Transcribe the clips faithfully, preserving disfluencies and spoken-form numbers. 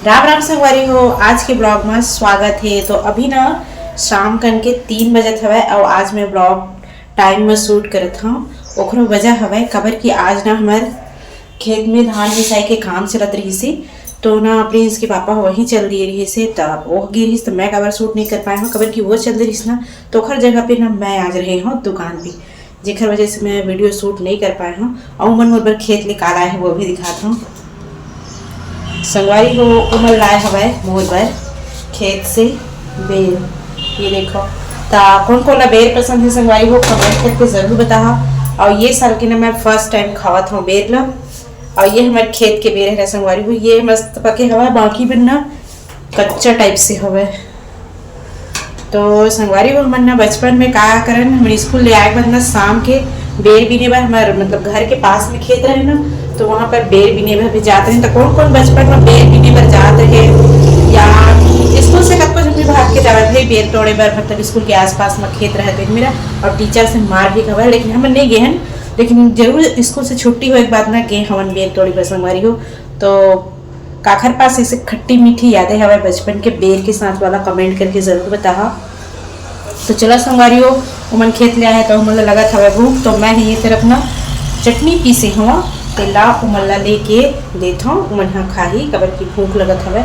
राम राम संगवारी हो, आज के ब्लॉग में स्वागत है। तो अभी ना शाम कन के तीन बजत हवय, और आज मैं ब्लॉग टाइम में शूट करत हूँ। ओखरो वजह हवय, काबर कि आज ना हमार खेत में धान मिसाई के काम चलत रहिस हे, तो ना प्रिंस के पापा वहीं चल दिए रहिस हे, तब ओह गे रहिस, तो मैं काबर शूट नहीं कर पाए हूँ, काबर कि वो चल दे रहिस ना, तो ओखर जगह पे ना मैं आज रहे हूँ दुकान पे, जेखर वजह से मैं वीडियो शूट नहीं कर पाए हूँ। और उमन मोर बर खेत ले का लाए हैं, वो भी दिखात हूँ। संगवारी हो, उमन लाए हवय मोर बर खेत से बेर। ये देखो, ता कौन कौन ला बेर पसंद है संगवारी हो, कमेंट करके जरूर बताहा। और ये साल के ना मैं फर्स्ट टाइम खावत हूँ बेर ला। और ये हमारे खेत के बेर है संगवारी हो, ये मस्त पके हवा, बाकी बन ना कच्चा टाइप से हवे। तो संगवारी हो, हमन ना बचपन में का करन, हमन स्कूल ले आए के बाद ना शाम के बेर बीने बर हमार मतलब घर के पास में खेत रहे ना, तो वहाँ पर बेर बीने बर भी जात रहे। तो कौन कौन बचपन में बेर बीने बर जात रहे, या स्कूल से कब कुछ भी भाग के जावे भाई बेर तोड़े बर, मतलब स्कूल के आसपास में खेत रहे तो मेरा, और टीचर से मार भी खबर, लेकिन हमन नहीं गए हैं। लेकिन जरूर स्कूल से छुट्टी होए के बाद ना गए हमन बेर तोड़े बर संगवारी हो। तो काखर पास ऐसे खट्टी मीठी यादें हवे बचपन के बेर के साथ वाला, कमेंट करके जरूर बताहा। तो चला संगवारी हो, उमन खेत ले आए हैं तो उमन ला लगत हवे भूख, तो मैं ये तरफ ना चटनी पीसे हूँ, तेला उमन ला लेके देत हूँ, उमन हा खाही, काबर की भूख लगत हवे।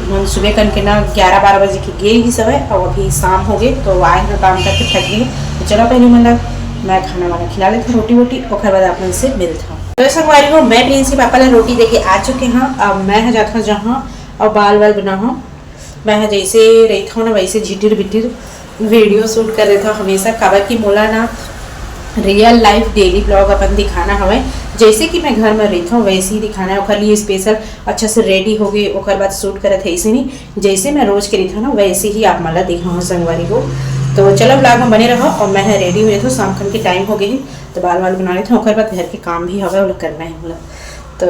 उमन सुबह कन के ना ग्यारह बारह बजे के गे ही सवे, और अभी शाम हो गए, तो आए हैं काम करके थक गए। तो चलो पहले उमन ला मैं खाना वाना खिला लेती हूँ, रोटी वोटी, ओकर बाद आप मन से मिलत हूँ। तो संगवारी हो, मैं प्रिंस के पापा ला रोटी देके आ चुके हैं। अब मैं ह जात हूँ जहाँ और बाल वाल बना हूँ। मैं ह जैसे रहित हूँ ना, वैसे झिटिर बिटिर वीडियो शूट कर देता हूँ हमेशा, काबर कि मोला ना रियल लाइफ डेली ब्लॉग अपन दिखाना हवे। जैसे कि मैं घर में रहित हूँ वैसे ही दिखाना है। ओकर लिए स्पेशल अच्छा से रेडी हो गए, ओकर बाद शूट करत है ऐसे नहीं, जैसे मैं रोज के रहित हूँ ना वैसे ही आप मन ला दिखा हूँ संगवारी हो। तो चलो ब्लॉग में बने रहो, और मैं ह रेडी हो जाता हूँ, शाम खन के टाइम हो गए है, तो बाल वाल बना लेता हूँ, ओकर बाद घर के काम भी हवे, ओला करना है मोला। तो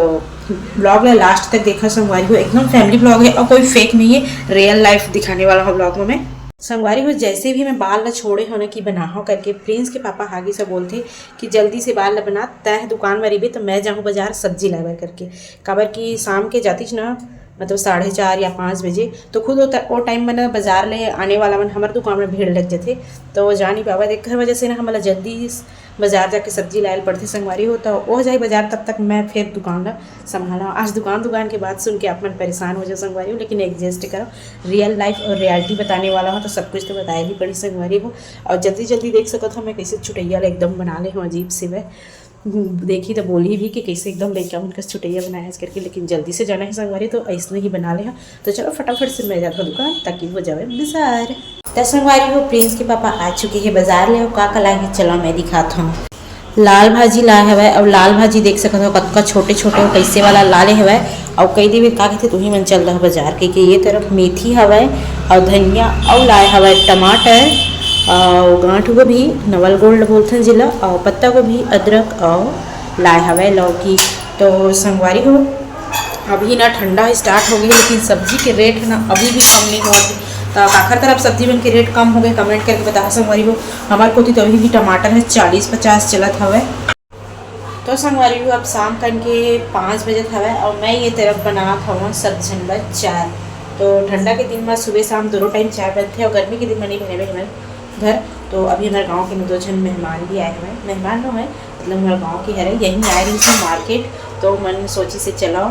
ब्लॉग ला लास्ट तक देखा संगवारी हो, एकदम फैमिली ब्लॉग है और कोई फेक नहीं है, रियल लाइफ दिखाने वाला हूँ ब्लॉग में मैं। संगवारी हो, जैसे भी मैं बाल ला छोड़े हो ना कि बना हो करके, प्रिंस के पापा हागी से बोलते कि जल्दी से बाल ला बना, तय दुकान में रहिबे तो मैं जाहूँ बाजार सब्जी लाए बर करके, काबर कि शाम के जातीच ना, मतलब साढ़े चार या पाँच बजे, तो खुद ओ टाइम में ना बाजार ले आने वाला मन हमर दुकान में भीड़ लग जाथे, तो जा नहीं पावत। एकर वजह से ना हमला जल्दी बाजार जाके सब्जी लायल पड़थे संगवारी हो, तो ओह जाई बाजार, तब तक मैं फिर दुकान ला संभाला। आज दुकान दुकान के बात सुन के आप मन परेशान हो जाओ संगवारी हो, लेकिन एडजस्ट करो, रियल लाइफ और रियलिटी बताने वाला हो तो सब कुछ तो बताया ही पड़ी संगवारी हो। और जल्दी जल्दी देख सकत हो मैं कैसे चुटैया ला एकदम बना ले हूँ अजीब से। मैं देखी तो बोली भी कि कैसे एकदम लइका मन कस चुटैया बनाए हस करके, लेकिन जल्दी से जाना है संगवारी, तो ऐसने ही बना ले हा। तो चलो फटाफट से मैं जाता हूँ दुकान, ताकि हो जावे बाजार। तो संगवारी हो, प्रिंस के पापा आ चुके हैं बाजार ले, और का का लाए हैं चलो मैं दिखाता हूँ। लाल भाजी लाए हवे, और लाल भाजी देख सकत हो कतका छोटे छोटे और कैसे वाला लाले हवे। और कई देवे का कहते तुही मन चल रहा बाजार के, के ये तरफ मेथी हवे और धनिया, और लाए हवे टमाटर और गांठ गोभी, नवल गोल्ड बोलथन जिला, और पत्ता गोभी, अदरक और लाए हवे लौकी। तो संगवारी हो, अभी ना ठंडा स्टार्ट हो गई, लेकिन सब्जी के रेट है ना अभी भी कम नहीं हुआ। तो काखर तरफ सब्जी मन के रेट कम हो गए, कमेंट करके बता संगवारी हो। हमारे कोती तो अभी भी टमाटर है चालीस पचास चलत हवे। तो संगवारी हो, अब शाम कन के पाँच बजे हवे और मैं ये तरफ बनात हवं सब झन बर चाय। तो ठंडा के दिन में सुबह शाम दोनों टाइम चाय बनथे और गर्मी के दिन में नहीं बने हमारे घर। तो अभी हमारे गांव के दो झन मेहमान भी आए हुए हैं, मेहमान नो है मतलब हमारे गांव के हरे, यहीं आए रही थी मार्केट, तो मन सोची से चलाओ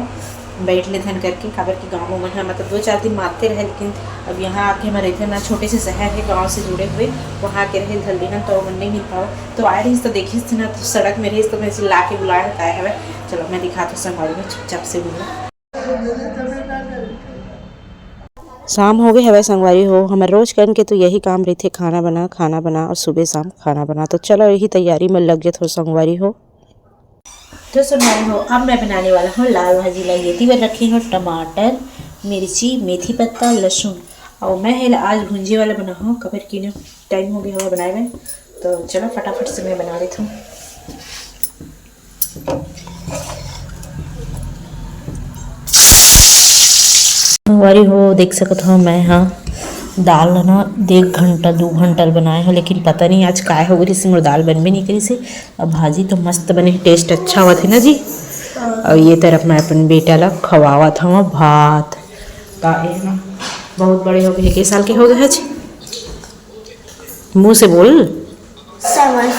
बैठ लेथन करके, काबर कि गाँव में मन ह मतलब दो चार दिन मारते रहे, लेकिन अब यहाँ आके हमारे इधर ना छोटे से शहर है गाँव से जुड़े हुए, वहाँ आके रहे धर लेहन तो मन नहीं मिल पावा। तो आए रही तो देखिस थी ना, तो सड़क में रही तो मैं इसे ला के बुलाए बताए हवे। चलो मैं दिखाता हूँ संगवारी में चुपचाप से बोला। शाम हो गए हवे संगवारी हो, हमर रोज कन के तो यही काम रहिथे, खाना बना, खाना बना और सुबह शाम खाना बना। तो चलो यही तैयारी में लग जात हो संगवारी हो। तो संगवारी हो, अब मैं बनाने वाला हूँ लाल भाजी ला। ये तीवर रखी हूँ टमाटर, मिर्ची, मेथी पत्ता, लहसुन, और मैं है आज भुंजे वाला बना हूँ, कबर की टाइम हो गया हवा बनाए में। तो चलो फटाफट से मैं बना लेती हूँ। संगवारी हो, देख सकत हो, मैं हा दाल ला ना एक घंटा, दू घंटा ल बनाए हो, लेकिन पता नहीं आज काय हो गई, मोर दाल बनबे नहीं करिस हे। अब भाजी तो मस्त बने, टेस्ट अच्छा होवत है ना जी। और ये तरफ मैं अपन बेटा ला खवावत हूँ भात। का ए ना, बहुत बड़े हो गए, के साल के हो गए हच? मुंह से बोल। सेवन।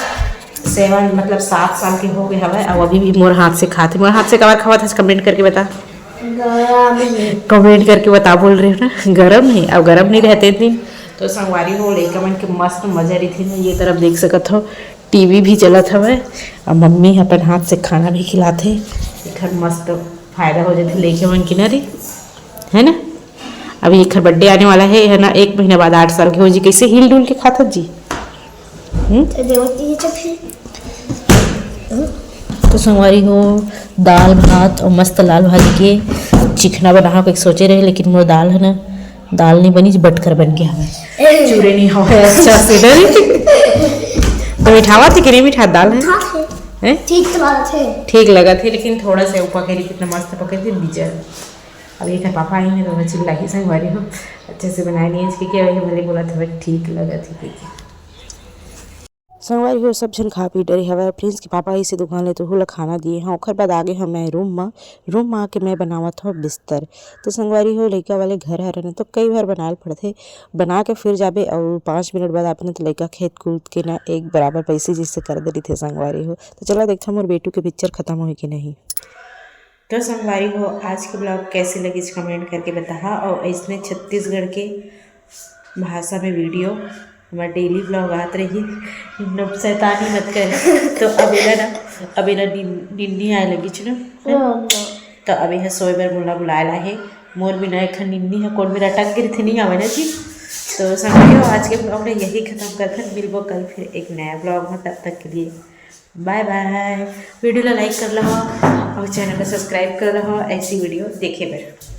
सेवन मतलब सात साल के हो गए हवय, अउ अभी भी मोर हाथ से खाथे। मोर हाथ से कबर खावत हच, कमेंट करके बता। गरम ही। कमेंट करके बता, बोल रहे हो ना, गरम नहीं। अब गरम नहीं रहते दिन। तो संगवारी हो, लइका मन के मस्त मजा रहिथे ना। ये तरफ देख सकत हो, टीवी भी चलत हवय, अब मम्मी अपन हाथ से खाना भी खिलाथे। एखर मस्त फायदा हो जाथे लइका मन के ना रे, है ना। अभी एखर बर्थडे आने वाला है, है ना, एक महीना बाद आठ साल के हो जी। कैसे हिल डुल के खाथत जी? तो देवती है जब फिर तो संगवारी हो, दाल भात और मस्त लाल भाजी के चिकना बना के सोचे रहे, लेकिन मोर दाल है ना, दाल नहीं बनी, बटकर बन गया हमें। चूरे नहीं हो अच्छा से डरी। तो मिठावा थे कि नहीं मिठा दाल है? हैं? ठीक तो बात है। ठीक लगा थे, लेकिन थोड़ा सा ऊपर के लिए कितना मस्त पके थे बीजा। अब ये पापा आई हैं तो चिल्लाही संगवारी हो, अच्छे से बनाए नहीं है, क्योंकि वही भले बोला था, ठीक लगा थे, ठीक है। संगवारी हो, सब झन खा पी डरे हवय। प्रिंस के पापा इसे दुकान ले तो ओला खाना दिए हव। ओखर बाद आगे हव मैं रूम म। रूम म आके मैं बनावत हव बिस्तर। तो संगवारी हो, लइका वाले घर हरे न, तो कई बार बनाए ल पड़थे। बना के फिर जाबे अउ पाँच मिनट बाद आपने तो लइका खेत कूद के ना एक बराबर पैसे जैसे कर दे रहिथे संगवारी हो। तो चला देखथन मोर बेटू के पिक्चर खत्म होही कि नहीं। तो संगवारी हो, आज के ब्लॉग कैसे लगिस कमेंट करके बताहा। और इसने छत्तीसगढ़ के भाषा में वीडियो हमार डेली ब्लॉग आत रही। नुक शैतानी मत कर। तो अब एला ना, अब एला निन- निन्नी आए लगिच ना। तो अब यह सोए बर मोला बुलाए ला हे। मोर बिना एक निन्नी ह कोन मेरा टक गिरथे नहीं आवे ना जी। तो संगवारी हो, आज के ब्लॉग में यही खत्म करथन। मिलबो कल फिर एक नया ब्लॉग में, तब तक के लिए बाय बाय। वीडियो ला लाइक कर लहो और चैनल को सब्सक्राइब कर लहो ऐसी वीडियो देखे बर।